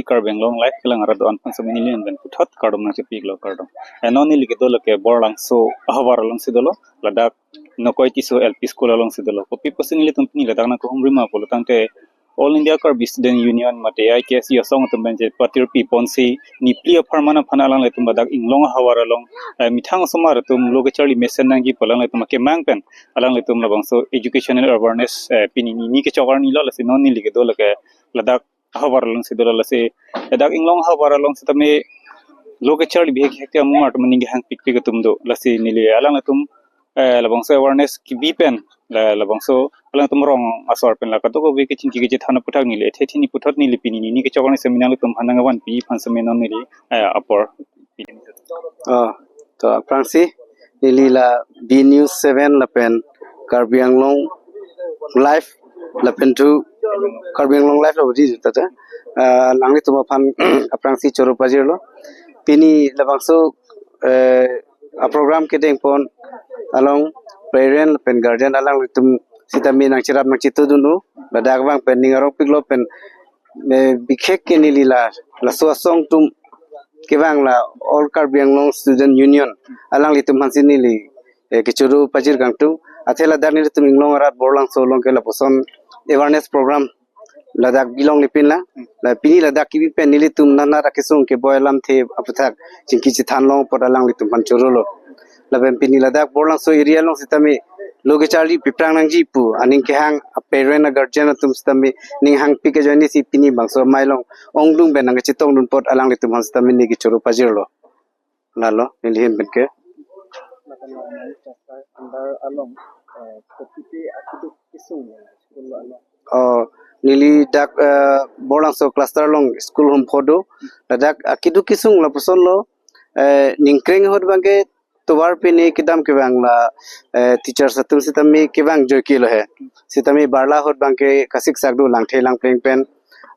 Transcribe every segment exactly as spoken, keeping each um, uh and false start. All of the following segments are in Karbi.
Karbi Anglong Live kelang arat do-an aphan sitame neli pen puthot kardom nangchepiklo, kardom. Eh, non neli kedo lake Borlangso ahavar alongsi dolo, ladak Nokoi Tisso L P School alongsi dolo. Kopi pusi nelitum pini ladak nangkehumri ma pulo tangte All India Karbi Student Union mate A I K S U asong atum pen chepatirpi ponsi niphli apharman aphan alanglitum ladak Inglong ahavar along, eh, methang asomar atum lo kecharli mesen nangji pu alanglitum akemang pen alanglitum labangso educational awareness, eh, pini nini kechok arni lo, lasi non neli kedo lake ladak ahavar alongsi dolo, lasi ladak Inglong ahavar along sitame lo kecharli bihek hek amumar atum aning kehang pikpik atum do, lasi neli alanglitum, eh, labangso awareness kebi pen, la, labangso alanglitum rong asor pen la kadokave kechingki kechethan aphuthak neli ethe thini puthot neli pini nini kechok arni sitame nanglitum aphan nangvanpi aphan sitame non neli, eh, apor. Oh, to aphrangsi neli la B News seven lapen Karbi Anglong Live lapen thu Karbi Anglong Live lo di tata. Ah, nanglitum aphan aphrangsi choro pajirlo. Pini labangso, eh, a program kedeng pon along parent lapen guardian alanglitum sitame nangcherap nangchetudun-o, ladak abang pen ning arongpiklo pen, eh, bikhek ke neli la laso asong atum kevang la All Karbi Anglong Student Union alanglitum aphansi neli, eh, kechoro pajir kangtung. Athe ladak nelitum Inglong arat Borlangso along ke lapuson awareness program ladak bilongle pin la, la pini ladak kebi pen nelitum nana ra kesung keboi alamthe aphuthak chingki chethan long apot alanglitum aphan chorolo. Lapen pini ladak Borlangso area along sitame lo kecharli piprang nangji pu aning kehang a parent a guardian atum sitame ning hangpik ajoine si pini bangso amei along ongdung pen nangkachetongdun apot alanglitum aphan sitame neli kechoro pajirlo. Lalo neli ahin pen ke. Lapen lo nang cluster under along, eh, kopi pi akeduk kesung ya school along. Oh, neli dak, eh, Borlangso cluster along school hum phodo. Ladak akeduk kesung lapuson lo, eh, ningkreng ahut abang ke tovar pini kedam kevang la, eh, teachers atum sitame kevang joike lo he. Sitame barla ahut abang ke kasik sak do langthe langpleng pen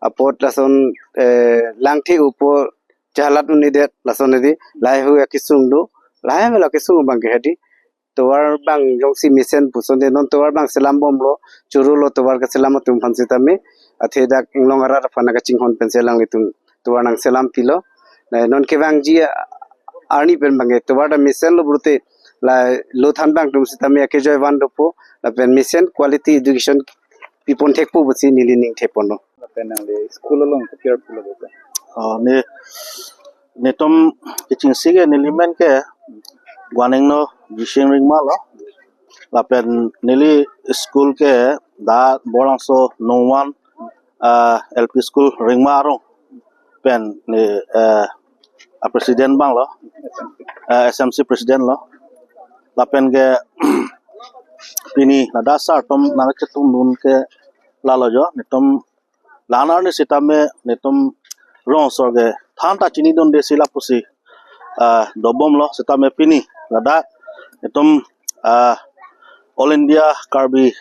apot lason, eh, langthe upo jahalat un-edet lason edi lahai hu akesung do, lahai mela kesung abang ke hedi. Tovar abang jongsi mesen puson de non tovar abang selam bomlo, chorolo tovar keselam atum aphan sitame, athe dak Inglong arat aphan kachinghon pensi alanglitum tovar nangselam pilo. Na non kevangji arni pen abang ke tovar ta mesenlo pulote la lo than abang atum sitame akejoi van dopo, lapen mesen quality education pipon thekpo pusi neli ning theponlo. Lapen nangli school along kopi arpu lo beto? Oh, ne netum kechingsi ke neli men ke Guanengno Jising Ringma lo. Lapen neli school ke da Borlangso Nongwan, ah, L P school Ringma arong pen ne, eh, a president abang lo, eh, S M C president lo. Lapen ke pini ladak sartum nangchetongdun ke lalo jo, netum la-an arni sitame netum rong asor ke than ta chinidunde si lapusi, ah, dobomlo sitame pini ladak netum, ah, All India Karbi,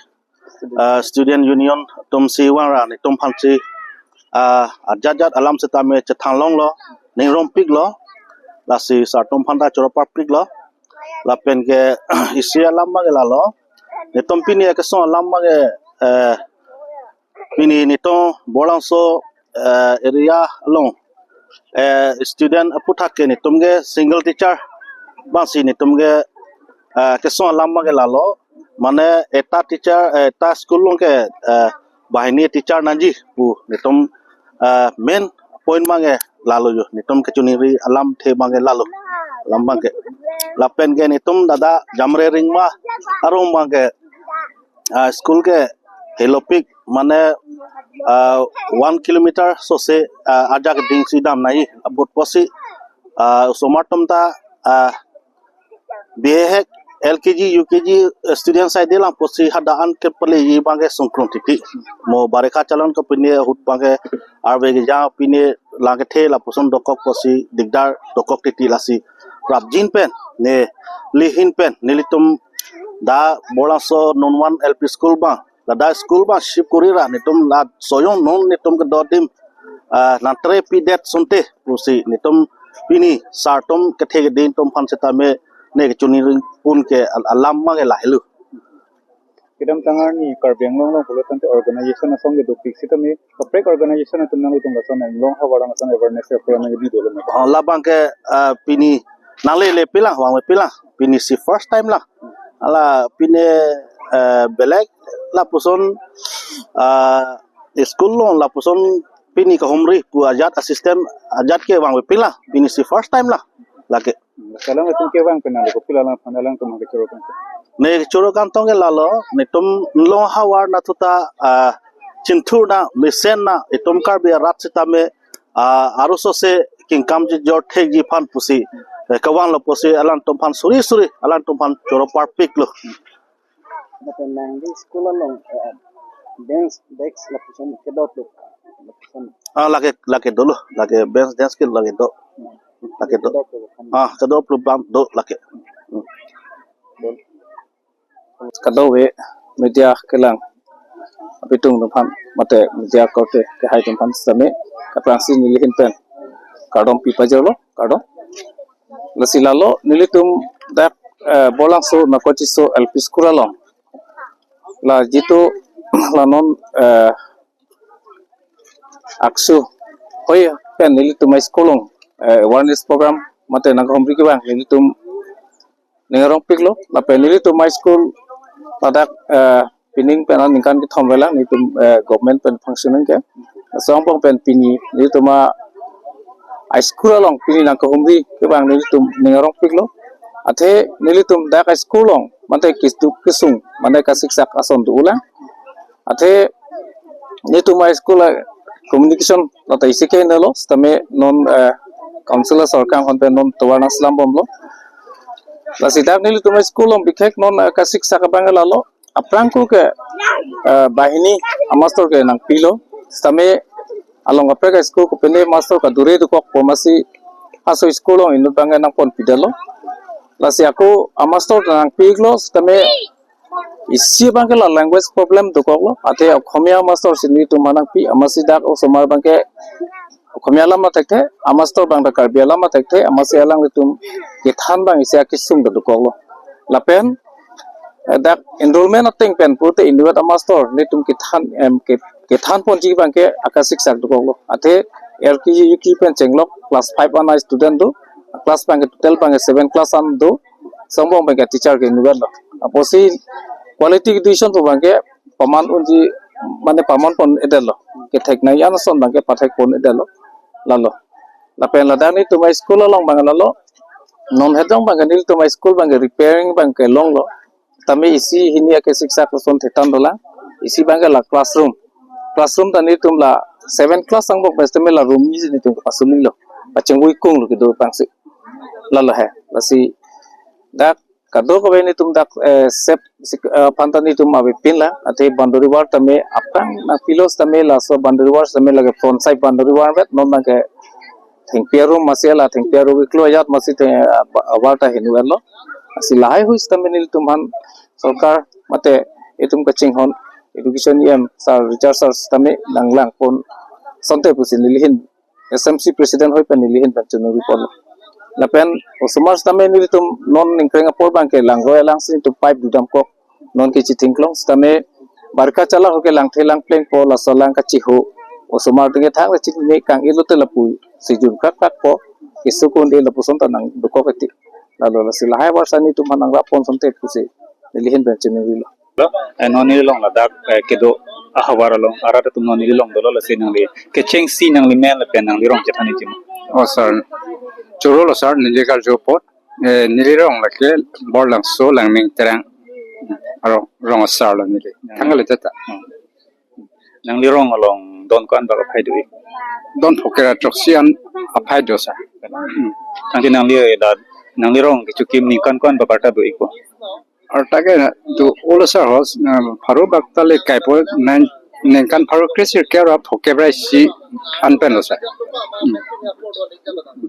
ah, Student Union atum si vangra netum aphansi, ah, ajat ajat alam sitame chethan longlo, ning rongpiklo, lasi sartum aphan ta choro parpiklo. Lapen ke isi alam abang ke lalo, netum pini akesung alam abang ke, eh, pini netum Borlangso, eh, area along, eh, student aphuthak ke netum ke single teacher abangsi netum ke, eh, kesung alam abang ke lalo, mane eta teacher, eh, eta school along ke, eh, banghini teacher nangji pu netum, eh, main point abang ke lalo jo, netum kechoningri alamthe abang ke lalo, alam abang ke. Lapen ke netum dada Jamre Ringma arong abang ke, ah, school ke helopik mane, ah, one kilometer sose, ah, ajak dingsi dam nai apot pusi, ah, osomar atum ta, ah, bihek L K G, U K G student side lang pusi hadak an kepaleji abang ke sungkrung titi. Mo barikha chalon ke pini ahut abang ke arve kejang pini lang kethe lapuson dokok pusi dikdar dokok titi lasi. Prapjin pen neli ahin pen nelitum da Borlangso Nongwan L P school abang, ladak school abang shift kori ra netum la soyong non netum kedo adim, ah, nangtrepidet asonte pusi netum pini sartum kethe keding atum aphan sitame ne kechoningri pon ke al-, alam abang ke lahelo. Kedamtang arni Karbi Anglong along pulo tangte organization asong kedopik sitame kaprek organization atum nanglitum lason Anglong ahavar along ason awareness program nangji dolo ma? Oh, labang ke, ah, pini nangle le pilang, vangve pilang. Pini si first time la. Hala pini, eh, belek lapuson, ah, school along lapuson pini kahumri pu ajat a-system ajat ke vangve pilang. Pini si first time la. Lake. Kalang atum kevang pen nangli kopilo alangphan alangtum kechoro kan? Ne kechoro kantong ke lalo, netum Anglong ahavar nathu ta, ah, chinthur na, mesen na, itum Karbi arat sitame, ah, arusose kingkam ji jor thekji aphan pusi, eh, kevanglo pusi alangtum aphan suri suri, alangtum aphan choro parpiklo. Mate nangli school along, eh, bench, desk lapuson kedotlo, lapuson. Ah, lake, lake dolo, lake bench, desk ke lake do, lake do. Kedotlo kan? Ah, kedotlo bang do lake. Hmm. Dolo. Kadokave media kelang apitung atum aphan mate media korte kehai atum aphan sitame kaprangsi neli ahin pen kardom pi pajirlo, kardom. Lasi lalo nelitum dak, eh, Borlangso Nakochiso L P School along la jitu la non, eh, AASU hoi pen nelitum a-school along, eh, awareness program mate nangkahumri kevang nelitum ning arongpiklo, lapen nelitum a-school ladak, eh, pining pen aningkan kethom avelang nelitum, eh, government pen functioning ke. Laso angbong pen pini nelitum a-school along pini nangkahumri kevang nelitum ning arongpiklo. Athe nelitum dak a-school along mate kistu kisung mate kasiksak ason do-olang. Athe nelitum a-school a-communication lata isi ke hinelo, sitame non, eh, council asor kanghon pen non tovar nangselam bomlo. Lasi dak nelitum a-school along bikhek non, eh, kasiksak abang lalo. Aphrang ko ke, eh, banghini amastor ke nangpilo. Sitame along kaprek a-school kopine mastor kadure dokokpo amatsi aso school along inut abang nangponpidetlo. Lasi ako amastor nangpi-iklo sitame isi abang ke la language problem dokoklo. Athe Okhomia mastor si nelitum aphan nangpi amatsi dak osomar abang ke Okhomia alam athekthe, amastor abang dak Karbi alam athekthe, amatsi alanglitum kethan abang isi akisung dokoklo. Lapen, eh, dak enrollment ateng pen pute inutvet amastor nelitum kethan, em, ke, kethanponji abang ke akasiksak dokoklo. Athe L K G, U K G pen chenglok class five an a-student do, class abang ke total abang ke seven class an do, laso angbong abang ke teacher ke inutvetlo. Apotsi quality education pu abang ke paman unji, mane pamanpon-edetlo. Kethek nangji an ason abang ke pathekpon-edetlo. Lalo. Lapen ladak nelitum a-school along abang lalo. Non hedong abang ke nelitum a-school abang ke repairing abang ke longlo. Tame isi hini akasiksak ason thetan dolang. Isi abang ke la classroom. Classroom ta nelitum la seven class angbong pen sitame la room isi nelitum pasumilo. Pachengvoi kunglo kedo abangsi. Lalo he. Lasi dak kadokave nelitum dak, eh, sep sik, eh, aphan ta nelitum avepinlang, athe boundary wall tame aphrang nangpilo sitame laso boundary wall sitame lake front side boundary wall vet non abang ke thengpi arum amatsi la thengpi arum iklo ajat amatsi the, ah, ba-, wall ta hingno-etlo. Lasi lahai hui sitame nelitum aphan sorkar mate itum kachinghon education E M sir Richard sir sitame nanglangpon asonte pusi neli ahin S M C president hoi pen neli ahin pen choningri ponlo. Lapen osomar sitame nelitum non ningkreng apor abang ke langroi alangsi nelitum pipe dudamkok. Non kechithingklong sitame barka chala ho ke langthe langplengpo laso alang kachiho. Osomar tingke thang le chini kang-ilo te lapu sijun krak krakpo. Kesukun-e lapuson ta nangdokok eti. Lalo lasi lahai avar si nelitum aphan nangrapon asonte pusi neli ahin pen chiningrilo. Lo, eh, non neli along ladak, eh, kedo ahavar along arat atum non neli along dolo lasi nangli kechengsi nangli men lapen nangli rong chethan-ikji ma? Oh, sir. Chorolo, sir, neli karju apot. Eh, neli rong lake Borlangso Langming Terang. Rong, rong asarlo neli. Thangal teta. Nangli rong along don ko-an bak aphai do-ik? Don phokera throksi an aphai do, sir. Hmm. Tangte nangli, eh, da, nangli rong kechokim ningkan ko-an bak arta do-ikpo? Arta ke do-olo, sir, hos, eh, pharo bak ta le kaipo nang ningkan pharo kre-sirkep ra phokep ra isi an penlo, sir. Hmm.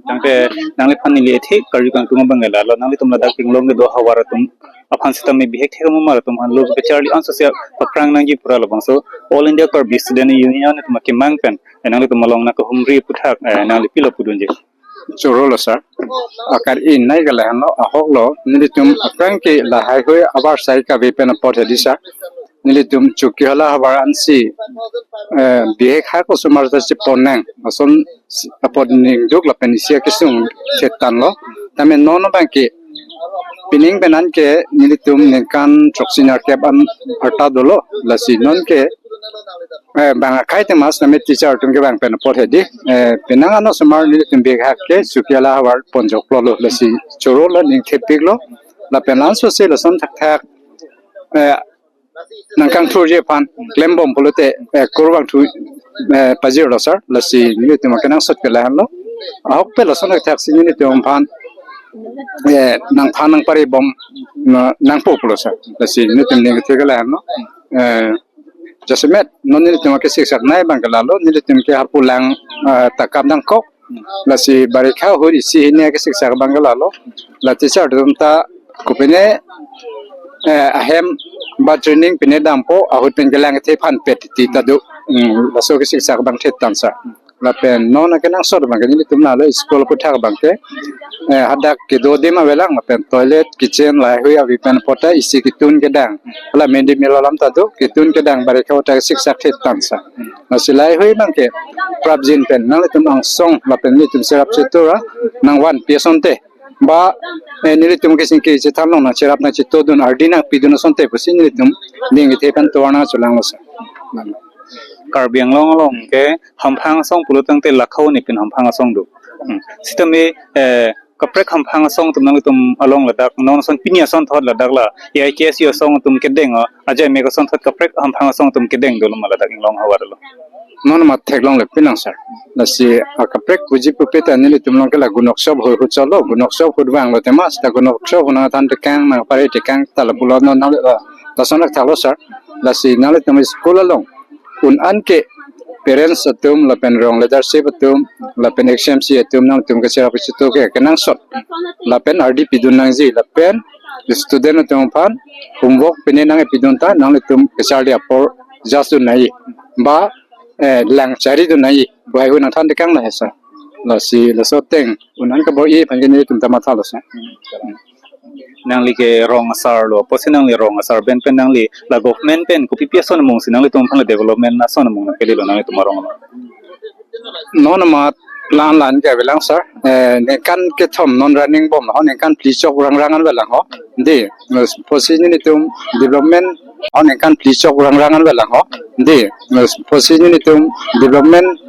Tangte nangliphan neli ethe karju kangtung abang ke lalo, nanglitum ladak Anglong kedo ahavar atum aphan sitame bihek thek amumar atum aphan lo kacharli ansose pakrang nangji pura labangso All India Karbi Student Union atum akemang pen, eh, nanglitum along nangkahumri aputhak, eh, nangli pilo pudunji? Chorolo, sir. Akar inai gala hano ahoklo nelitum aphrang ke lahai hui avar sai kave pen apot hedi, sir. nelitum Chokihola havar ansi, eh, bihek hak osomar ta chepon nang ason apot ningduk lapen isi akesung thetan lo. Tame non abangke pining pen anke nelitum ningkan throksi nerkep an arta dolo, lasi non ke, eh, bang akhai temas name teacher atum kevang pen apot hedi, eh, penang ano osomar nelitum bihek hak ke Chokihola havar ponjok lo lo, lasi choro lo, ning thepik lo. Lapen laso si lason thakthak, eh, nangkangthurji aphan klembom pulote, eh, kurvangthu, eh, pajirlo sir, lasi nelitum akenangsot ke lahenlo. Ahokpet lason thakthak si nelitum aphan, eh, nangphan nangparibom, na, nangpo pulo sir, lasi nelitum ning kethe ke lahenlo. Eh, jasemet non nelitum akesiksak nai abangke lalo, nelitum ke harpulang, eh, takam nangkok, lasi barikha ahut isi hini akesiksak abangke lalo. La teacher atum ta kopine, eh, ahem ba training pine dampo, ahut pen kelang kethe aphan pet ti ta do. Hmm, laso kesiksak abang thetan sir. Lapen non akenangsot abangke nelitum lalo school aphuthak abangke, eh, hadak kedo adim avelang, lapen toilet, kitchen, laheihui ave pen apot ta isi ketun kedang, la midi mil alam ta do, ketun kedang barikha ahut ta siksak thetan sir. Lasi laheihui abangke prapjin pen nanglitum angsong lapen nelitum cherap chetura nangvanpi asonte, ba, eh, nelitum kechingki chethan long nangcherap nangchetodun ardi nangpidun asonte pusi nelitum ning kethe pen tovar nangchelanglo sir. Karbi Anglong along ke hamphang asong pulo tangte lakha hini pen hamphang asong do. Hmm. Sitame, eh, kaprek hamphang asong atum nanglitum along ladak non ason pini asonthot ladak la A I K S U asong atum kedeng, ah, ajai mek asonthot kaprek hamphang asong atum kedeng dolo ma ladak inglong havar lo? Non amat theklongle pinang sir. Lasi akaprek puji pupe ta nelitum along ke la gunokshop ahut ahut cholo, gunokshop ahut vanglo tema, seta gunokshop ahut nangthan tekang nangpari tekang ta lapulo non nang, eh, lason thakthak lo sir. Lasi nanglitum school along un-an ke parents atum lapen rong leadership atum lapen H M C atum nangtum kecherap chetu ke kenangsot lapen ardi pidun nangji lapen student atum aphan homework pine nangpidun ta nanglitum kacharli apor jasdun nai, ba, eh, lang charidun nai, bai hu nangthan tekang la he sir. Lasi laso ateng un-an kabor-i aphan ke nelitum ta mathalo sir. Nangli ke rong asar lo, pusi nangli rong asar pen pen nangli la government pen kopipi ason amung si nanglitum aphan la development ason amung nangkele lo nanglitum arong lo? Non amat lan lan ke avelang sir. Eh, ningkan kethom non running bomlo, ningkan phli chok rang rang an avelang ho. Dei, pusi nelitum development, ho ningkan phli chok rang rang an avelang ho. Dei, pusi nelitum development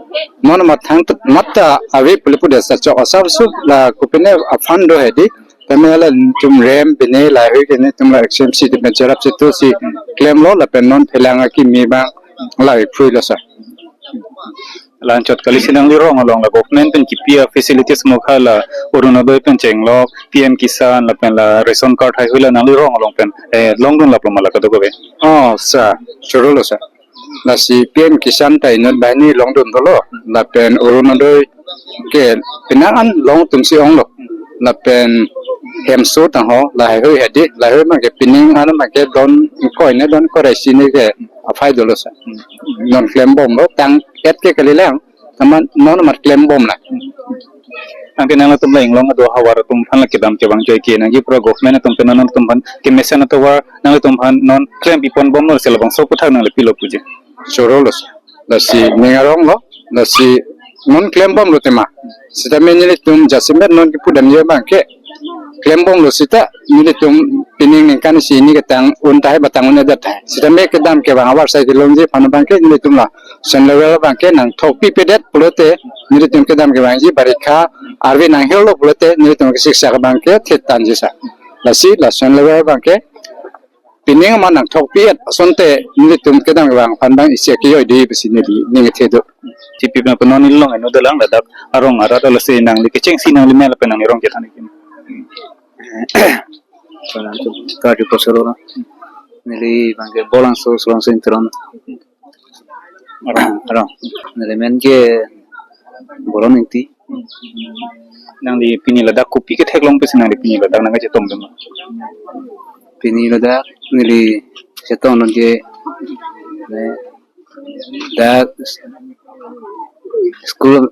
non amat thang mat ta ave pule pudet sir, chok asap sup la kopine aphan do hedi. Tame la nelitum rem pine laheihui ke nelitum la H M C atum pen cherap chetu si klemlo lapen non phelang akimi abang laheihui lo sir. La-anchot kali si nangli rong along la government pen kipi a-facilities mokha la Orunodoi pen chenglok, P M Kisan lapen la ration card haihui la nangli rong along pen, eh, longdun laplo ma la kadokave? Oh sir, choro lo sir. Lasi P M Kisan ta inut banghini longdun dolo, lapen Orunodoi ke penang an long atum si onglo, lapen hemso tangho laheihui hedi, laheihui abangke pining an abangke don ingkoi ne don ingkoi ra isi ne ke aphai dolo sir. Non klembomlo, tang-et ke kalilang, tame non amat klembom la. Anke nangtum la inglong ado havar atum aphan la kedam kevang joi ke nangji, pura government atum pen nangtum aphan kemesen atovar nangtum aphan non klem pipon bomlo, si labangso aphuthak nangli pilo puji? Choro lo sir. Lasi ning aronglo, lasi non klembomlo tema. Sitame nelitum jasemet non kipudamji abangke klembomlo seta nelitum pining ningkan isi hini ketang un tahai ba tang un-edet tahai. Sitame kedam kevang avarsai kelongji aphan abangke nelitum la central level abangke nangthokpipedet pulote nelitum kedam kevangji, barikha arve nanghirlo pulote nelitum kesiksak abangke thetanji sir. Lasi la central level abangke pining amat nangthokpi-et asonte nelitum kedam kevang aphan abang isi akejoi dei pusi neli ning kethe do. Chipi pen non inglong eno dolang ladak arong arat, lasi nangli kechengsi nangli mel pen nangli rong chethan ikin. Karju Kosoro. Neli abangke Bolangso, Sulangso Ingtiron. Arong. Neli men ke Bolon Ingti. Nangli pini ladak kopi ketheklong pusi nangli pini ladak nangkachetongdun ma? Pini ladak neli chetongdun ke, ne, dak school,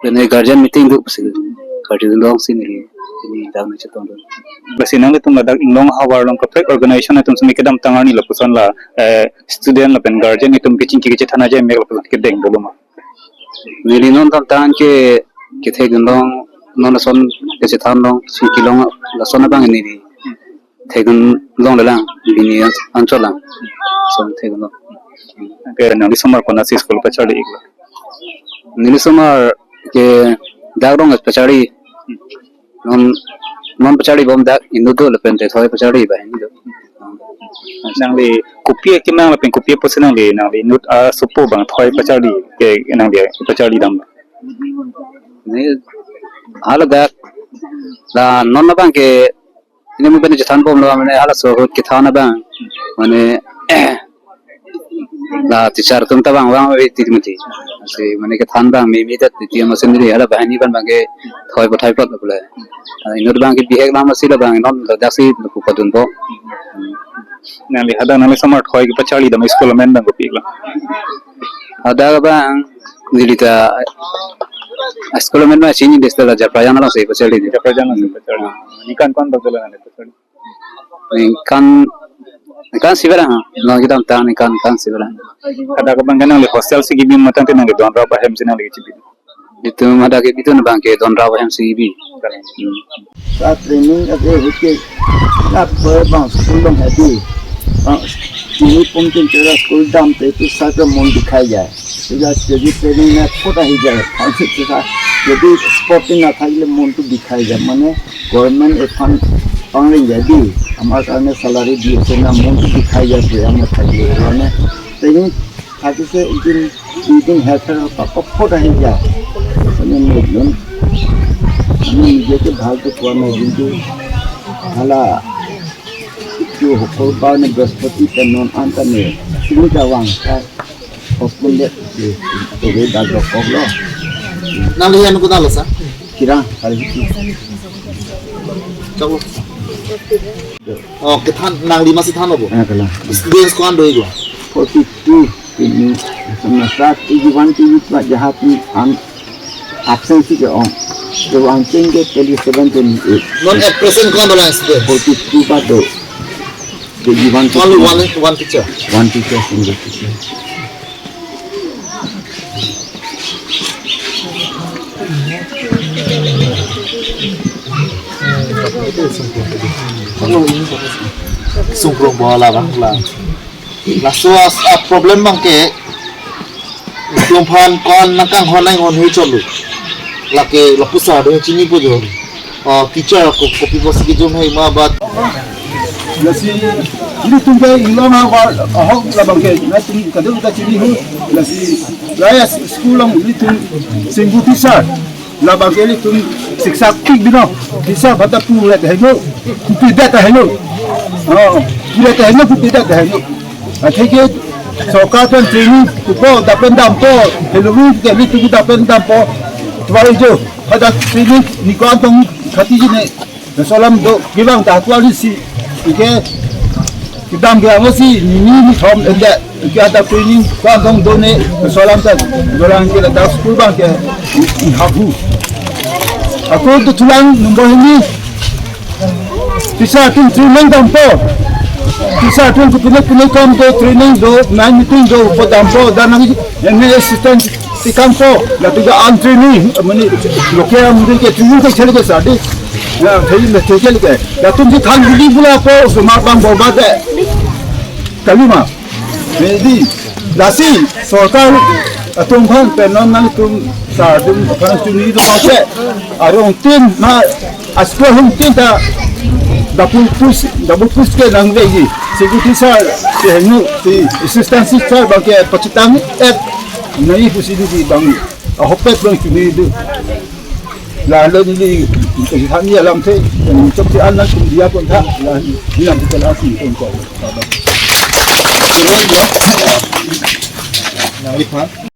ne guardian meeting do pusi, guardian dong si neli. Dak nangchetongdun. Lasi nanglitum ladak Inglong havar along kaprek organization atum semi kedamtang arni lapuson la, eh, student lapen guardian atum kachingki kachethan ajai mek lapuson kedeng dolo ma? Neli non damtang ke kethekdun long, non lason kachethan long, chingki long lason abang neli thekdun longlelang, bini an-, anchot lang. Lason thekdun long. Ke nangli osomar konatsi school pacharli-iklo? Neli osomar ke dak rong pacharli. Non, non pacharlibom dak inut do lapen te thoi pacharli ba inut do. Nangli kopi akemang lapen kopi apotsi nangli, nangli inut asopo abang thoi pacharli ke nangli pacharlidam? Ne, hala dak la non abang ke, ini mungkin chethanbomlo, mane halaso ahut kethan abang, mane la teacher atum ta vang vang ave titi mati. Lasi mane kethan abang meme det titi, amatsi neli hala banghini abang ke thoi pathoi plot pule. Ah, inut abang ke bihek lam asi la abang non daksi lapu padunpo. Nangli hadak nangli osomar thoi kepacharlidam school amen abang kopilo? Hadak abang neli ta school amen ma chini, desta la Japrajan alongsi pacharli. Japrajan alongsi pacharli. Ningkan ko-an bak dolo nangli pacharli? Ningkan, ningkan isi pherang, non kedamtang ningkan, ningkan isi pherang. Hadak abang ke nangli hostel si kebi ma tangte nangli donrap ahemsi nangli kechibi? Itum hadak kebidun abang ke donrap ahemsi kebi. Hmm. Sa training ave ahut ke la bang school along hedi. Bang tini pon tin chera school damte tu sa ke mon dikhai jai. Sila jadi training na kota hi jai. Phansi sisa jadi sporting na thakle mon tu dikhai jai. Mane government এখন পাংরি jadi, আমাৰ কাৰণে চেলাৰী দি আছে না, মনটো বিষাই যায়, আমাৰ থাকিলে মানে ট্ৰেইনিং থাকিছে এদিন দুইদিন, হেৰ ফেৰ পাপত আহি যায়। মানে মৰিলোঁ। আমি নিজকে ভালটো পোৱা নাই, কিন্তু hala, এইটো শুক্ৰবাৰ নে বৃহস্পতি পেনন আনতানে চিনি যাৱাং, তাৰ সপোন দে, তবে দাগ কগলো। Nangli hem ko dalo sa? Kirang, hari itu. Chabo. Oh, kethan nangli masi than obo. Ah, kalang. Students ko-an do iglo? Forty-two, ini sama sa K G one, K G two, jahat ni an absent si ke ong. Ke one thing ke twenty-seven, twenty-eight. Non at present ko-an do lang student? Forty-two pa do. K G one, Only K G one. One, one teacher? One teacher, single teacher. Sungkrung bola bang la. Laso as a problem bang ke. Itum aphan ko-an nangkanghon nang hon hui cholo. Lake lapuson do chinipo jo. Ah, teacher ko kopi bosi kejun hai ma bat. Lasi ilitum ke Inglong havar ahok labang ke, nangtum kadokave ta chini ho. Lasi raya school along ilitum singgu teacher labang ke ilitum siksa pik bino. Teacher bata puret hai lo, pupidet hai lo. Oh, puret hai lo, pupidet hai lo. Atheke sorkar pen training pupo, dapen dampo, Halloween ke ilitum dapen dampo. Tuai jo, pada training ni ko-an tong khati jine. Solam do kevang ta tuai si. Ike kedam ke amo si, nini nithom ende. Ike ada training ko-an tong done, solam ta dolang ke la dak school abang ke i habu. Ako tu tulang number ini. Teacher atum training dampo. Teacher atum ke pune pune kam do, training do, night meeting do, po dampo, dan nang M A assistant si kampo, latum ke an training, mane loke am ke training ke chale ke sadi. Ya, thei le thei ke le ke. Latum si than bili bula po, osomar abang borbad de. Kali ma. Jadi, lasi sorkar atum aphan pen non nangtum sar atum aphan chini do ma se. Arong tin ma asko hum tin ta double push, double push ke nangvekji. Security sir si henu si assistant sir abang ke pachitang et nai pusi di bang ahopet bang chini do. Lalu ini, ini kami alam te, yang cok si anak dia pun tak, lalu ini yang kita lasih pun kau. Ini dia. Nah, ini Pak.